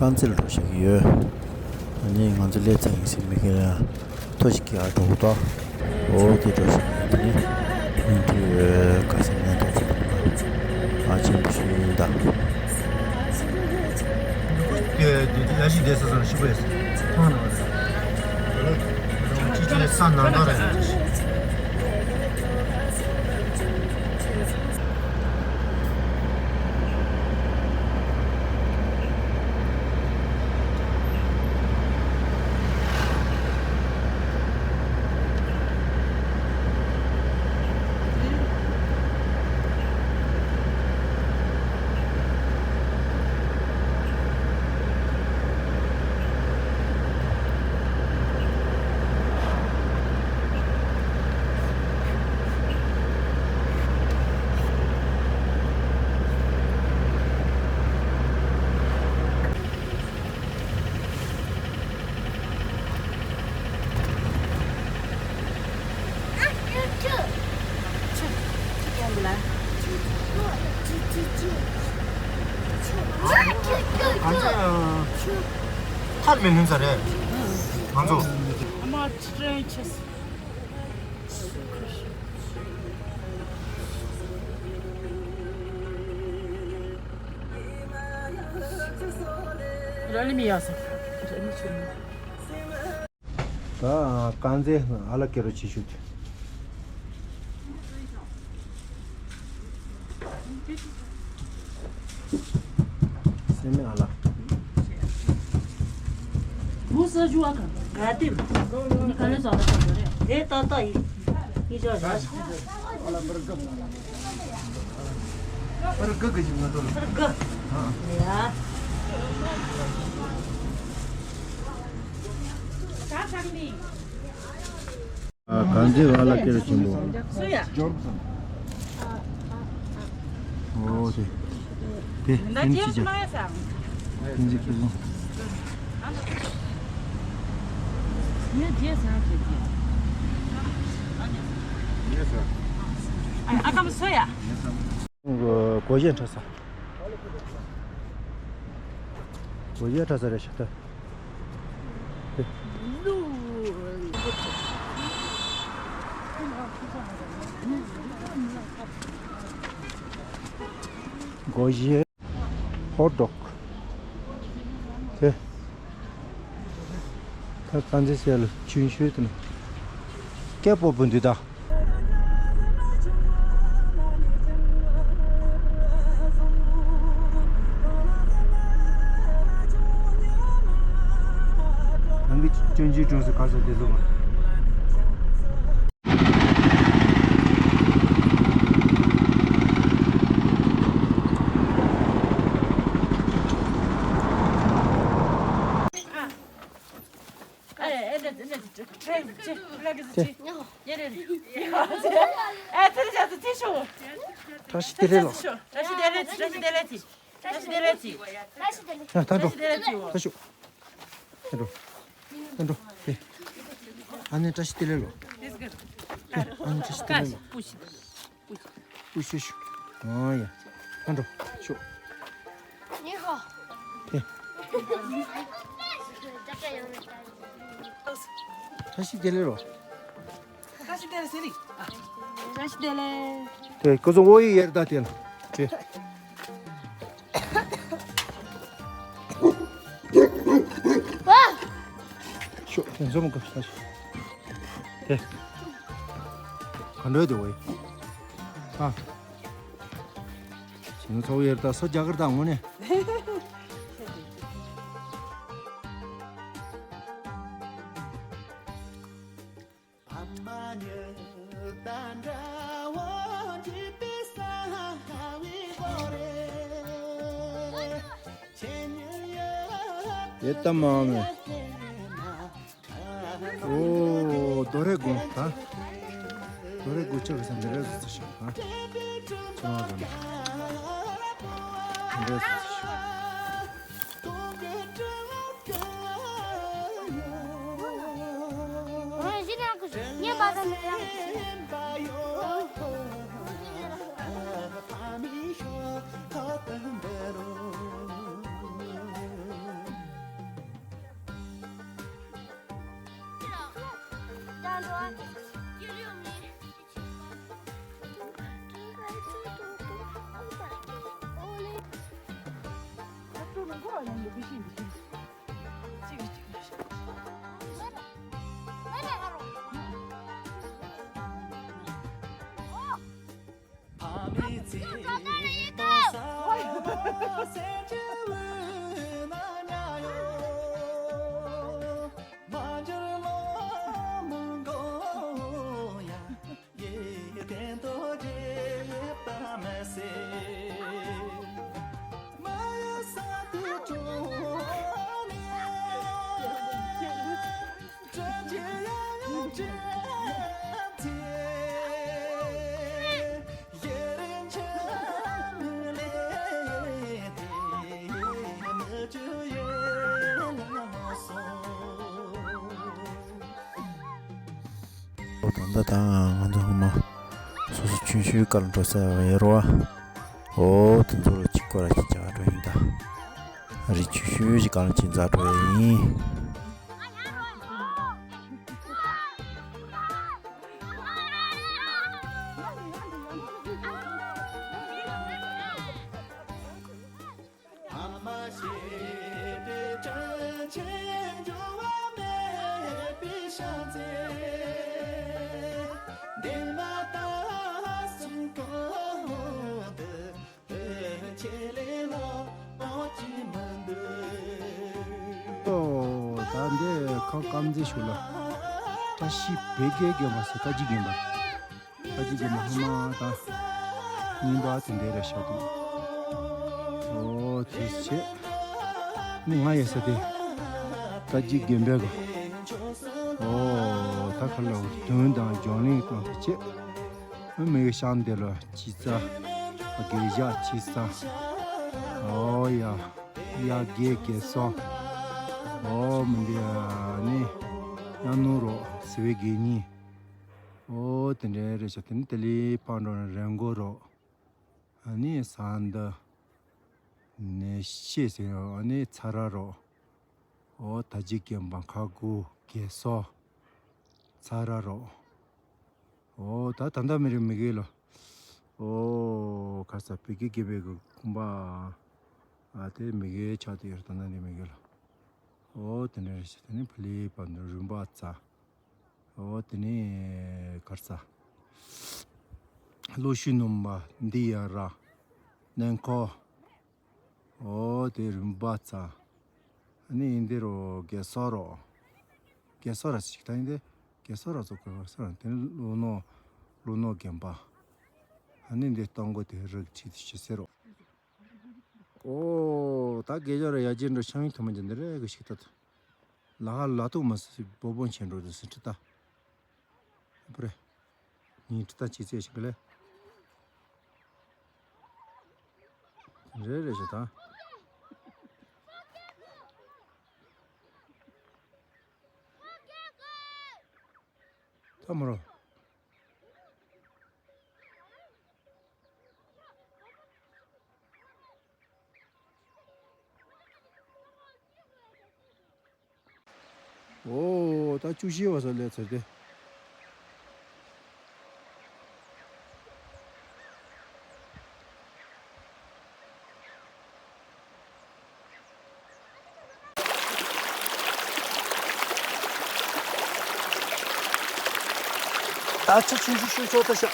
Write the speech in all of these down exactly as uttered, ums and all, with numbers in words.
ང་ཚོ་ལ་འགྲོ་བཞག་གི་ཡོད། ཨ་ནི་ང་ཚོ་སླེབས་ཚར་ཡིན་ཟེར་མི་གི་ལ་ཐོ་ཞིག་གི་ཨ་འགྲོ་གི་འདུག་འོ་དེ་འགྲོ་བཞག་གི་ཡོད། དེ་ནི་ཡིན་དུས་ག་ས་ནས་ད་ཅི་ཨ་ཆེན་པོ་ཞིག་ཡིན་ད། ཡ་ཞིག་བསྡད་ས་ཚང་ཞིག་པོ་ཡོད་ས་ཐང་ནང་རེད། ཅི་ཅི་ས་ནང་ནང་རེད། ཐར་མི་ལྷུན་ས་རེད། ང་ཚོ། ར་ལི་མི་ཡ་ས། ད་རྐང་རྩེད་ཨ་ལ་སྐྱེ་རོ་བྱེད་ཤུགས་དེ། སེམས་མེད་ཨ་ལ། བུ་ས་ཞུ་ཨ་ག་ག་ཏེ་ནི་ག་ལེ་ཟ་ལ་ས་རེད། དེ་ཏག་ཏག་ཡིན། ཡིན་ཆོག་ར། ཨ་ལ་པར་ག་པར་ག་གི་ཞིག་ང་ཚོ་ལ། པར་ག་ཨ། ཡ། ཨ། གང་ཅི་ག་ལ་སྐྱེ་རུ་ཆེན་པོ། སུ་ཡ། ཨོ་དེ། དེ་ན་ཕིན་ཅི་ཅི་ཅི། མ་ཡ་ས། ཕིན་ཅི་ཁི་ལུང་། ཡ་རྗེས་སང་ཁྱེད་ཀྱིས། ཨ་ཨ་ཀམ་སུ་ཡ། སྒོ་གཞས་འཁྲབ་ས། སྒོ་གཞས་འཁྲབ་ས་རེད་ཤག་ད། དེ། སྒོ་གཞས། ཧོཊ་ཌོག་དེ། ད་ཀན་ཛི་སེལ་ཆུན་ཤོས་དེ་ནི། སྐད་སྤོབས་པོ་འདུག་ད། རང་གི་སྤྱོད་འཇུག་གྲོང་གསེབ་ག་ས་དེ་ཚོ་མ། བཀྲ་ཤིས་བདེ་ལེགས་ལོ། བཀྲ་ཤིས་བདེ་ལེགས་བཀྲ་ཤིས་བདེ་ལེགས། ཡ་ད་འགྲོ། ད་ཤོག་ད་འགྲོ། ད་འགྲོ། ཨ་ནེ་བཀྲ་ཤིས་བདེ་ལེགས་ལོ། ཨ་ནེ་བཀྲ་ཤིས་བདེ་ལེགས་ལོ། ཨུ་ཤུ་ཤུ། ཨོ་ཡ། ཨ་འགྲོ། ཤོག་ནི་ཧོ། ཧེ། བཀྲ་ཤིས་བདེ་ལེགས་རོ། བཀྲ་ཤིས་བདེ་ལེགས་ཟེར་རི། བཀྲ་ཤིས་བདེ་ལེགས། དེ་ཁོ་ཚོ་ཨོ་ཡི་ཡར་ད་དེ་ལ། དེ། ཤོག་དེ་འཛོམས་དགོས་ཤོག་དེ། ག་འདྲ་དེ་འོ་ཡི། ཨ། ང་ཚོ་ཡར་ད་སོ་རྒྱ་གར་དང་དངོས་གནས། དེ་ལྟ་མ་མེད། ཨོ། རྡོ་རའི་སྒོ་ད། རྡོ་རའི་སྒོ་ལྕགས་ཀྱི་ས་འདི་རེད་ཟེར་ཤག་ད། ཚོང་བ་ཟེར་ན། འདི་རེད་ཟེར་ཤག་ཨོ་ད་ལྟ་ད་ང་ཚོ་ཧོ་མ་སོ་སོ་ཆུང་ཤོས་སྒང་ལ་འགྲོ་ས་ཡོད་རེད་བ། ཨོ་དེ་ཚོ་ལ་གཅིག་སྐོར་ར་གཅིག་རྒྱག་འགྲོ་ཡིན་ད། རི་ཆུང་ཤོས་ཀྱི་སྒང་ལ་གཅིག་འཛེག་འགྲོ་ཡ་ཡིན། ཨོ་ད་འདི་ཁོ་དཀར་མཛེས་ཤོག་ལ། བཀྲ་ཤིས་བདེ་སྐྱིད་དགོན་པ་ཟེར། བཀའ་བརྒྱུད་དགོན་པ། བཀའ་བརྒྱུད་དགོན་པ་ཧ་མ་ད་རྙིང་པ་དེ་འདྲ་རེད་ཤག་འདུག་ཨོ་དེ་བྱས་ནི་ང་ཡོད་ས་དེ་བཀའ་བརྒྱུད་དགོན་པའི་གོ། ཨོ་ད་ཁ་ལ་མདུན་དང་རྒྱང་གླིང་དང་དེ་བྱས། མི་གི་ཤང་དེ་ལ་ཅི་ཙ། དགེ་བཞག་ཅི་ཙ། ཨོ་ཡ། ཡ་དགེ་དགེ་སོ། ཨོ་མི་འདི་ནི་ཡང་ནུ་རོ་སི་བའི་དགེ་ཉིན། ཨོ་དེ་འདྲའི་རེད་ཤག་དེ་ནི་དེ་ལི་ཕང་འགྲོ་ནི་རན་གོ་རོ། ཨ་ནི་ས་འདི་ནི་ཤེས་ཟེར་རོ། ཨ་ནི་ཚ་ར་རོ། ཨོ་ད་ཅི་སྐྱེམས་པ་ཁ་ཁུ་དགེ་སོ། ཚ་ར་རོ། ཨོ་ད་ད་ལྟ་མི་རིགས་མི་དགེ་ལོ། ཨོ་ཁ་ས་བི་ཀི་དགེ་བའི་གི་ཁུམ་པ། ཨ་དེ་མི་དགེ་ཆགས་དེ་ཡོད་ད་ལྟ་འདི་མི་དགེ་ལོ། ཨོ་དེ་འདྲ་རེད་ཤག་དེ་ནི་ཕ་ལི་པ་འདི་རུམ་པ་ཙ། ཨོ་དེ་ནི་གར་ཙ། ལོ་ཤུ་ནུམ་པ་འདི་ཡ་ར། ནན་ཁོ། ཨོ་དེ་རིམ་པ་ཙ། ཨ་ནི་ཡིན་དེ་རོ་རྒྱལ་སོ་རོ། རྒྱལ་སོ་ར་ཞིག་ད་ཡིན་དེ། རྒྱལ་སོ་ར་ཚོ་གོ་སོ་ར་དེ་ནི་ལོ་ནོ། ལོ་ནོ་རྒན་པ། ཨ་ནི་འདི་སྟོང་གོ་དེ་རིགས་ཆི་དེ་ཆི་ཟེར་རོ། ཨོ་ད་དགེ་སྦྱོར་ཡ་རྗེས་འགྲོ་ཤང་ཡིན་ཐུབ་མ་ཅན་འདི་རེ་གི་ཞིག་ད་ད། ལ་ཧ་ལ་ཐུག་མ་སི་སི་བོ་བོ་ཆེན་འགྲོ་དུ་སི་ཁྲི་ད། པུ་རེ། ཉིན་ཁྲི་ད་ཅི་ཚེ་ཞིག་ལེ། རེ་རེ་ཞིག་ད། ད་མོ་རོ། ཨོ་ད་བཅུ་བཞི་བ་ས་ལས་ཚར་ཏེ། ད་ཆ་ཆུང་ཆུང་ཆུང་ཆོག་ད་ཤག་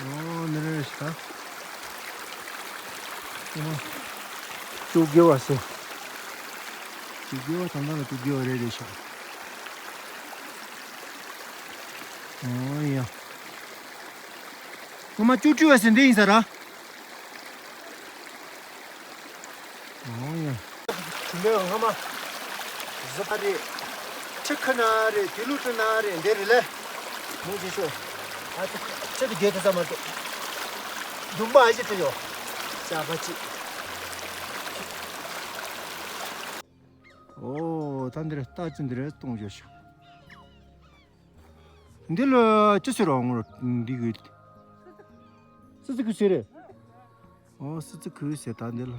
ཨོ་ནི་རེ་ཤག་ཨོ་ཅུ་གི་བ་སེ། ཅུ་གི་བ་ད་ད་ལ་ཅུ་གི་བ་རེ་རེ་ཤག་ཨོ་ཡ། ངོ་མ་ཅུ་ཅུ་བ་སེ་འདི་ཡིན་ས་ར། ཨོ་ཡ། ཆུ་མོའི་ངོ་མ། བཟི་པ་རེད། ཁྲི་ཁ་ན་རེད། དེ་ལུ་ཁྲི་ན་རེད། འདི་རེད་ལེ། མུ་ཇི་ཤོ། ཨ་ཏི། ཁྲི་དེ་རྒྱལ་དུ་ས་མ་ཏོ། དུམ་པ་ཨ་ཞི་ཏི་ཡོ། ཅ་པ་ཅི། ཨོ་ད་འདི་རེད། ལྟ་ཅི་འདི་རེད་གཏོང་བྱོས་ཤོག་འདི་ལོ་ཅི་ཟེར་རོ་ངོ་འདི་གི། སི་ཙི་ཁུ་ཟེར་རེད། ཨོ་སི་ཙི་ཁུ་ཟེར་ད་འདི་ལོ།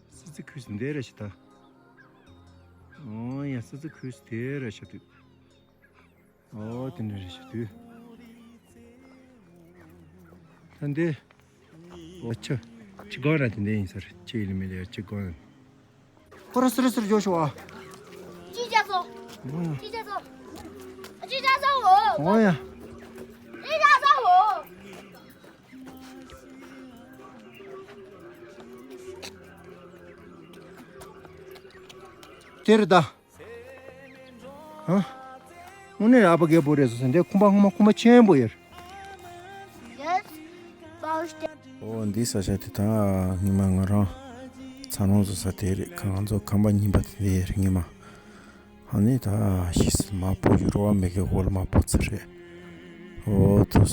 སི་ཙི་ཁུ་ཟེར་འདི་རེད་ཤི་ད། ཡ་ཙི་ཙི་ཁུས་དེ་ར་ཤ་དུས། ཨོ་དེ་འདྲ་རེད་ཤག་དུས། ད་འདི། ཨོ་ཆུ། ཆུ་སྒང་ར་དེ་འདྲ་ཡིན་ས་རེད། ཆུ་ཡི་ལི་མི་ལི་ཡ་ཆུ་སྒང་། ཁོ་ར་སུ་རེ་སུ་རེ་འཇོག་ཤོག་ཨ། ཅི་བྱ་སོང་། ཨོ་ཡ། ཅི་བྱ་སོང་། ཅི་བྱ་སོང་། ཨོ་ཡ། ཅི་བྱ་སོང་། དེ་རེད་ད། ཧ། དངོས་གནས་ཨ་ཕ་རྒད་པོ་རེད་ཟེར་འདི་ཁང་པ་ཁང་པ་ཁང་པ་ཆེན་པོ་ཡོད། ཨོ་འདི་ས་ཆ་དེ་ད་སྔོན་མ་ང་རང་ཚ་ནང་བཟོ་ས་དེ་རེད། ང་ཚོ་ཁང་པ་རྙིང་པ་དེ་འདི་རེད་སྔོན་མ། ཨ་ནི་ད་ཤི་སི་མ་པོ་ཡུ་རོ་བ་མེ་གེ་ཧོལ་མ་པོ་ཚ་རེད། ཨོ་ཐུ།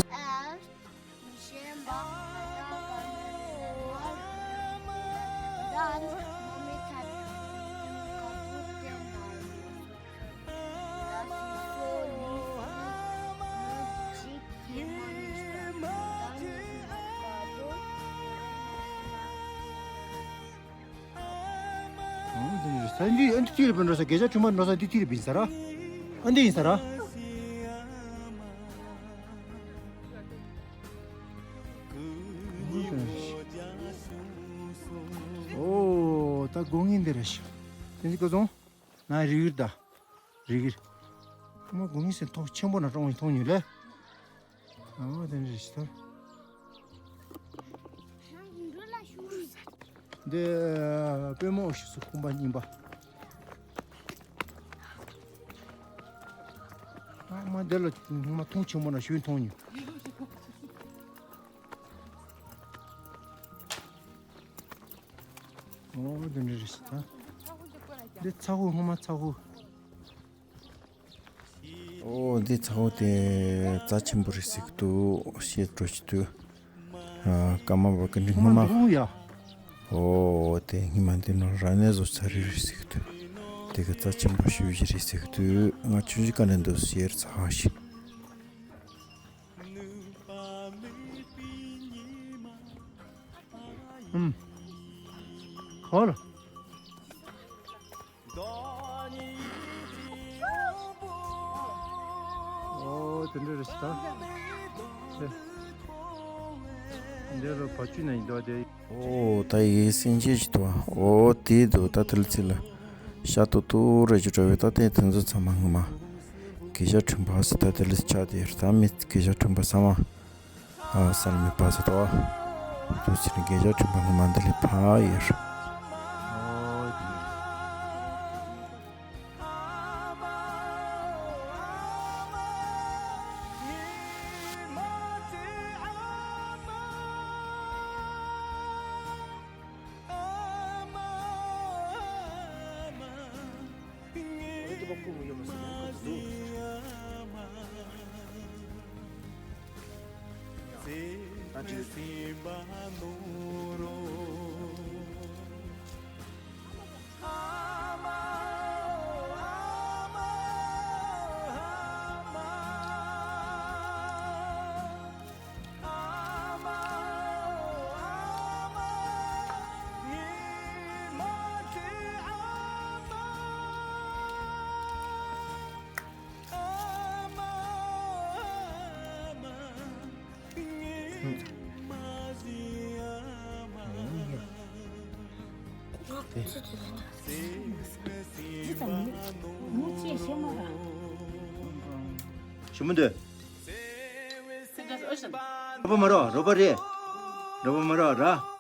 ཨ་འདི་ཨ་འདི་ཐིག་ལ་འགྲོ་ས་དགེ་བཤེས་ཁྲི་པ་འགྲོ་ས་འདི་ཐིག་ལ་ཡིན་ས་ར། ཨ་འདི་ཡིན་ས་ར། ཨོ་ད་དགོང་ངན་འདི་རེད་ཤག་དེ་འདི་ག་སོང་། ང་རིག་རིག་ད། རིག་རིག་ཁོ་མ་དགོང་ངན་ཟེར་ཐོག་ཆེན་པོ་ན་གྲོང་ཡིན་མཐོང་ཉུལ་ལེ། ཨ་དེ་འདྲ་རེད་ཤག་ད། འདི་དཔོན་མོ་ཞིག་སུ་ཁང་པ་རྙིང་པ། ཨ་མ་འདི་ལ་ང་མཐོང་ཆེན་པོ་ན་ཞུས་མཐོང་ཉུལ། ཨོ་འདི་འདྲ་རེད་ཤག་ད། འདི་ཚ་ཁུ་ཧུ་མ་ཚ་ཁུ། ཨོ་འདི་ཚ་ཁུ་དེ་རྩ་ཆེན་པོ་རེད་ཟེར་གི་འདུག་ཤེས་འགྲོ་ཅི་འདུག་ཨ་ཀ་མ་བ་ཀ་འདི་ཧུ་མ་ཧུ་མ། འདི་ཧུ་ཡ། ཨོ་དེ་ཧི་མ་འདི་ནོ་ར་ནས་བཟོ་ཚ་རེད་ཟེར་གི་འདུག་དེ་ག་རྩ་ཆེན་པོ་ཞུ་རྒྱུ་རེད་ཟེར་གི་འདུག་ང་ཆུང་ཆུང་ཀ་ནས་འདུག་ཤེས་ཚ་ཧ་ཤི། ཨུམ། ཁོ་ལ། ཨོ་དེ་འདྲ་རེད་ཤག་ད། དེ། འདི་ལོ་བ་ཅུ་ན་ཡིན་འདུག་དེ། ཨོ་ད་ཡིག་སེང་ཆེན་ཞིག་འདུག་ཨོ་དེ་འདུག་ད་དེ་ལ་ཚིག་ལ། ཤ་ཏོག་ཏོག་རེ་ཅིག་འགྲོ་བའི་ད་དེ་དེ་ཚོ་ཚང་མ་སྔོན་མ། དགེ་བཤེས་ཁྲི་པ་ཟེར་ད་དེ་ལ་ཆགས་དེ་ད་མི་དགེ་བཤེས་ཁྲི་པ་ཚང་མ། ཨ་ས་ལ་མི་པ་ས་དོ། དུ་ཚིག་ལ་དགེ་བཤེས་ཁྲི་པ་སྔོན་མ་འདི་ལ་ཕ་ཡོད། ཞུ་མི་འདོད། རོ་པ་མ་རོ། རོ་པ་རེད། རོ་པ་མ་རོ་ར།